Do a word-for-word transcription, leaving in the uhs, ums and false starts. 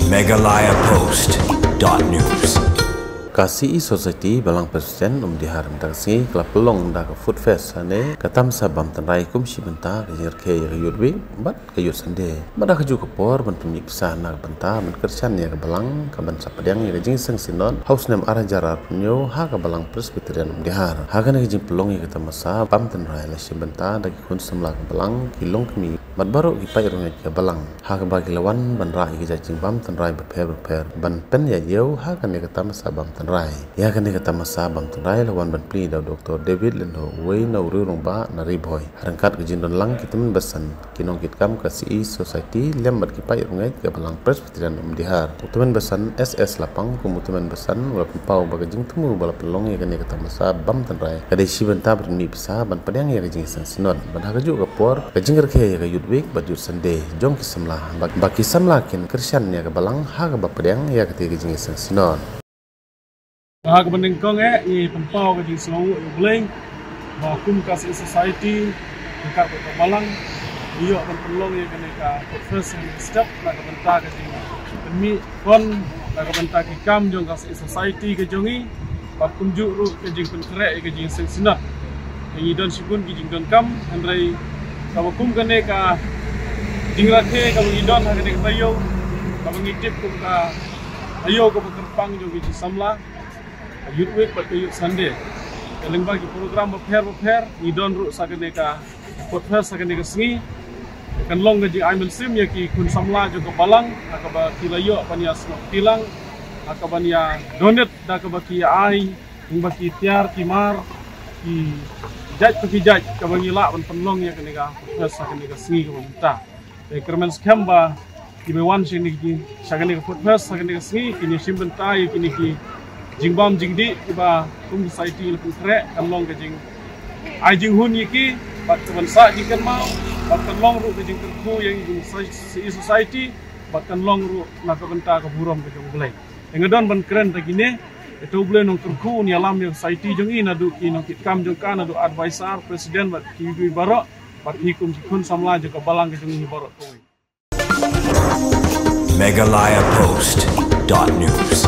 Meghalaya Post dot news. Ka C E Society Balang Presbyterian Umdihar mynta ka sngi ka la pynlong da ka Food Fest hane ka tamasa bam tynrai kum shi bynta ka jingrakhe ïa ka Youth Week bad ka Youth Sunday. Bad ha kajuh ka por ban pynmih pisa na ka bynta ban kyrshan ïa ka balang kaban sa pdiang ïa ka jingïaseng synod ha u snem ar hajar arphew hynñiew ha ka Balang Presbyterian Umdihar. Ha kane ka jingpynlong ïa ka tamasa bam tynrai la shim bynta da ki khun samla ka balang, ki longkmie bad baroh ki paid rangeit ka balang, ha kaba ki la wan ban rah ïa ka jait jingbam tynrai bapher bapher ban pynïaid ïew ha kane ka tamasa bam tynrai. Ïa kane ka tamasa bam tynrai la wan ban plie da u Doktor David Lyngdoh, uwei na u riew rangbah na Ri Bhoi. Ryngkat ka jingdon lang ki tymmen basan, ki nongkitkam ka C E Society lem bad ki paid rangeit ka Balang Presbyterian Umdihar. U tymmen basan S S Lapang kum u tymmen basan u la pynpaw ba ka jingthmu ba la pynlong ïa kane ka tamasa bam tynrai ka dei shi bynta ban pynmih pisa ban pdiang ïa ka jingïaseng synod. Bad ha kajuh ka por ka jingrakhe ïa ka Youth Week bad Youth Sunday jong ki samla, ba, ba ki samla kin kyrshan ïa ka balang ha kaba pdiang ïa kata ka jingïaseng synod. Ha kaba nyngkong eh, ngi pynpaw ka jingsngewnguh ïa U Blei ba kum ka C E Society ryngkat bad ka balang ngi ïoh ban pynlong ïa kane ka Food Fest ha kane ka step na ka bynta ka jingpynmih khon na ka bynta ki kam jong ka C E Society ka jong ngi, bad kumjuh ruh ka jingpynkhreh ïa ka jingïaseng synod. Ngi don shibun ki jingdonkam, hynrei kaba kum kane ka jingrakhe kaba ngi don ha kane ka taïew, kaba ngi tip kum ka taïew kaba kyrpang jong ki jingsamla, ka Youth Week bad ka Youth Sunday. Ka lyngba ki program bapher bapher ngi don ruh sa kane ka Food Fest ha kane ka sngi. Kan long ka jingai mynsiem ïa ki khun samla jong ka balang ha kaba ki la ïoh ban ïa snoh kti lang, ha kaba ban ïa donate da kaba ki ïa ai, kiba ki tiar ki mar, ki jait pa ki jait kaba ngi lah ban pynlong ïa kane ka Food Fest ha kane ka sngi kaba mynta. Te kyrmen skhem ba kiba wan sha kane ki, sha kane ka Food Fest ha kane ka sngi kin ïa shim bynta ïa kine ki jingbam jingdih kiba kum ka Society la pynkhreh, kan long ka jingai jinghun ïa ki bad kaban sah jingkynmaw, bad kan long ruh ka jingkyrkhu ïa ngi kum Soci-, Society, bad kan long ruh na ka bynta ka burom ka jong U Blei. Te nga don ban kren ta kine, te U Blei un kyrkhu, un ïalam ïa ka Society jong ngi, naduh ki nongkitkam jong ka, naduh advisor, president bad kiwei kiwei baroh, bad hi kum ki khun samla jong ka balang ka jong ngi baroh kawei. Meghalaya Post dot news.